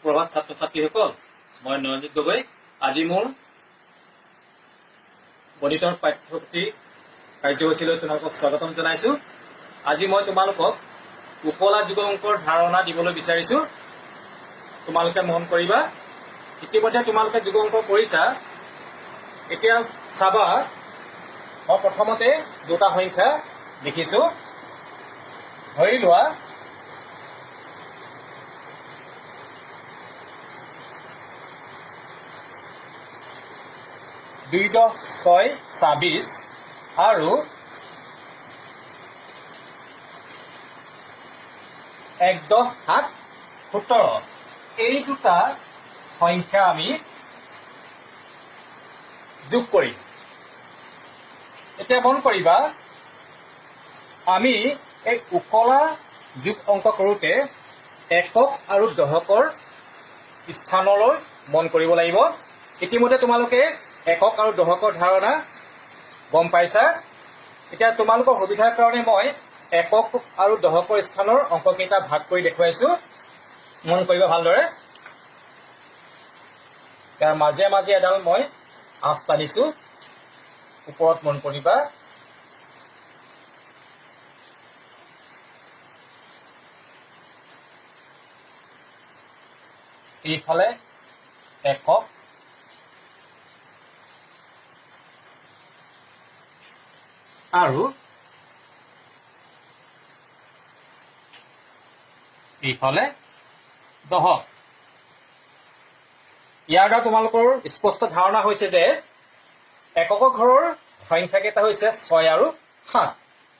সুপ্ৰভাত ছাত্ৰ ছাত্ৰীসকল, মই নয়নজিৎ গগৈ। আজি মোৰ গণিতৰ পাঠ্যপুথি কাৰ্যসূচীলৈ তোমালোকক স্বাগতম জনাইছো। আজি মই তোমালোকক উকলা যোগ অংকৰ ধাৰণা দিবলৈ বিচাৰিছো। তোমালোকে মন কৰিবা, ইতিমধ্যে তোমালোকে যোগ অংক কৰিছা। এতিয়া চাবা, মই প্ৰথমতে দুটা সংখ্যা লিখিছো। ধৰি লোৱা 2 10 6 26 আৰু 1 10 7 17, এই দুটা সংখ্যা আমি যোগ কৰিম। এতিয়া মন কৰিবা, আমি এই উকলা যোগ অংক কৰোঁতে একক আৰু দশকৰ স্থানলৈ মন কৰিব লাগিব। ইতিমধ্যে তোমালোকে একক আৰু দশকৰ ধাৰণা গম পাইছা। এতিয়া তোমালোকৰ সুবিধাৰ কাৰণে মই একক আৰু দশকৰ স্থানৰ অংককেইটা ভাগ কৰি দেখুৱাইছো। মন কৰিবা ভালদৰে। ইয়াৰ মাজে মাজে এডাল মই আঁচ টানিছো। ওপৰত মন কৰিবা, এইফালে একক আৰু এইফালে দশক। ইয়াৰ দ্বাৰা তোমালোকৰ স্পষ্ট ধাৰণা হৈছে যে এককৰ ঘৰৰ সংখ্যাকেইটা হৈছে 6 আৰু 7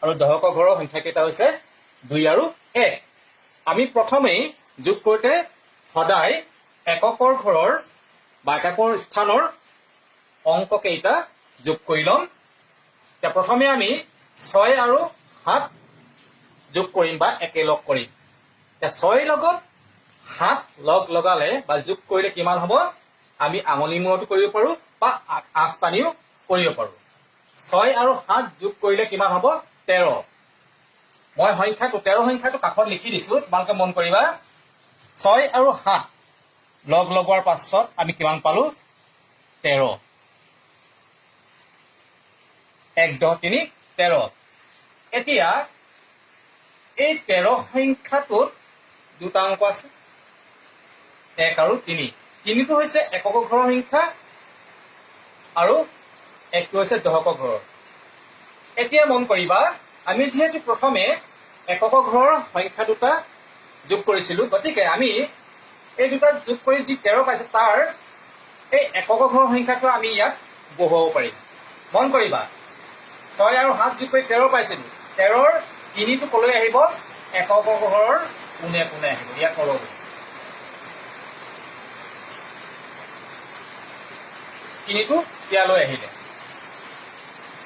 আৰু দশকৰ ঘৰৰ সংখ্যাকেইটা হৈছে 2 আৰু 1। আমি প্ৰথমেই যোগ কৰোঁতে সদায় এককৰ ঘৰৰ বা এককৰ স্থানৰ অংককেইটা যোগ কৰি ল'ম। এতিয়া প্ৰথমে আমি 6 আৰু 7 যোগ কৰিম বা একেলগ কৰিম। এতিয়া 6 লগত 7 লগ লগালে বা যোগ কৰিলে কিমান হ'ব, আমি আঙুলি মূৰতো কৰিব পাৰো বা আঁচ টানিও কৰিব পাৰো। 6 আৰু 7 যোগ কৰিলে কিমান হ'ব? 13। মই সংখ্যাটো 13 সংখ্যাটো কাষত লিখি দিছো, তোমালোকে মন কৰিবা। 6 আৰু 7 লগ লগোৱাৰ পাছত আমি কিমান পালো? 13। 1 10 3 13। এতিয়া এই 13 সংখ্যাটোত দুটা অংক আছে, 1 আৰু 3। 3টো হৈছে একক ঘৰৰ সংখ্যা আৰু 1টো হৈছে দশকৰ ঘৰৰ। এতিয়া মন কৰিবা, আমি যিহেতু প্ৰথমে একক ঘৰৰ সংখ্যা দুটা যোগ কৰিছিলো, গতিকে আমি এই দুটা যোগ কৰি যি 13 পাইছো তাৰ এই একক ঘৰৰ সংখ্যাটো আমি ইয়াত বহুৱাব পাৰিম। মন কৰিবা, 6 আৰু 7 যোগ কৰি 13 পাইছিলো। 13ৰ 3টো কলৈ আহিব? একক ঘৰৰ পোনে পোনে আহিব, ইয়াত তললৈ। 3টো ইয়ালৈ আহিলে।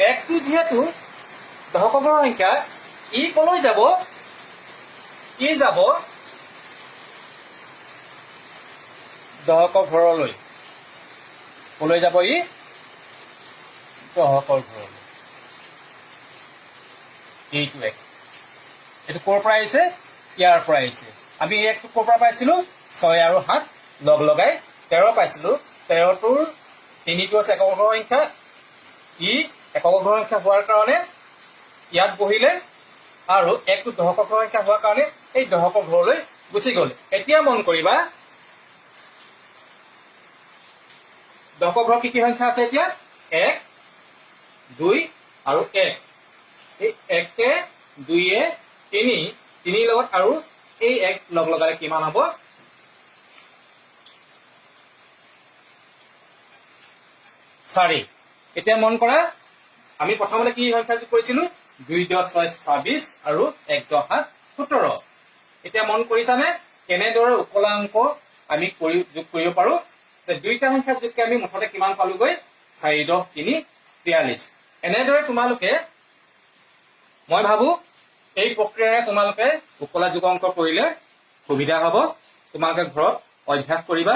1টো যিহেতু দশকৰ ঘৰৰ সংখ্যা, ই কলৈ যাব? ই যাব দশকৰ ঘৰলৈ। কলৈ যাব ই? দশকৰ ঘৰলৈ। এইটো 1, এইটো ক'ৰ পৰা আহিছে? ইয়াৰ পৰা আহিছে। আমি এই 1টো ক'ৰ পৰা পাইছিলো? 6 আৰু 7 লগ লগাই 13 পাইছিলো। 13টোৰ 3টো আছে একক ঘৰৰ সংখ্যা, ই একক ঘৰৰ সংখ্যা হোৱাৰ কাৰণে ইয়াত বহিলে আৰু 1টো দশকৰ ঘৰৰ সংখ্যা হোৱাৰ কাৰণে এই দশকৰ ঘৰলৈ গুচি গ'ল। এতিয়া মন কৰিবা, দশকৰ ঘৰ কি কি সংখ্যা আছে এতিয়া? 1, 2 আৰু 1। এই 1 2 3, 3ৰ লগত আৰু এই 1 লগ লগালে কিমান হ'ব? 4। এতিয়া মন কৰা, আমি প্ৰথমতে কি সংখ্যা যোগ কৰিছিলো? 2 10 6 26 আৰু 1 10 7 17। এতিয়া মন কৰিছানে কেনেদৰে উকলা অংক আমি যোগ কৰিব পাৰো? দুইটা সংখ্যা যোগ কৰি আমি মুঠতে কিমান পালোগৈ? 4 10 3 43। এনেদৰে তোমালোকে, মই ভাবো এই প্ৰক্ৰিয়াৰে তোমালোকে উকলা যোগ অংক কৰিলে সুবিধা হ'ব। তোমালোকে ঘৰত অভ্যাস কৰিবা।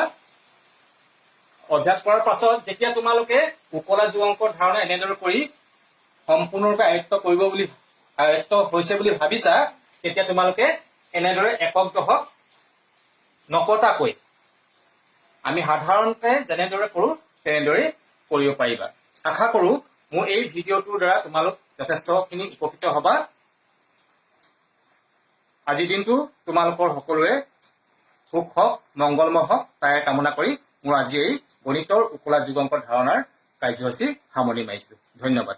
অভ্যাস কৰাৰ পাছত যেতিয়া তোমালোকে উকলা যোগ অংকৰ ধাৰণা এনেদৰে কৰি সম্পূৰ্ণৰূপে আয়ত্ত হৈছে বুলি ভাবিছা, তেতিয়া তোমালোকে এনেদৰে একক দশক নকটাকৈ আমি সাধাৰণতে যেনেদৰে কৰোঁ তেনেদৰে কৰিব পাৰিবা। আশা কৰোঁ মোৰ এই ভিডিঅ'টোৰ দ্বাৰা তোমালোক যথেষ্টখিনি উপকৃত হবা। আজিৰ দিনটো তোমালোকৰ সকলোৰে সুখ হওক, মংগলময় হওক, তাৰে কামনা কৰি মোৰ আজি এই গণিতৰ উকলা যোগ অংকৰ ধাৰণাৰ কাৰ্যসূচী সামৰণি মাৰিছো। ধন্যবাদ।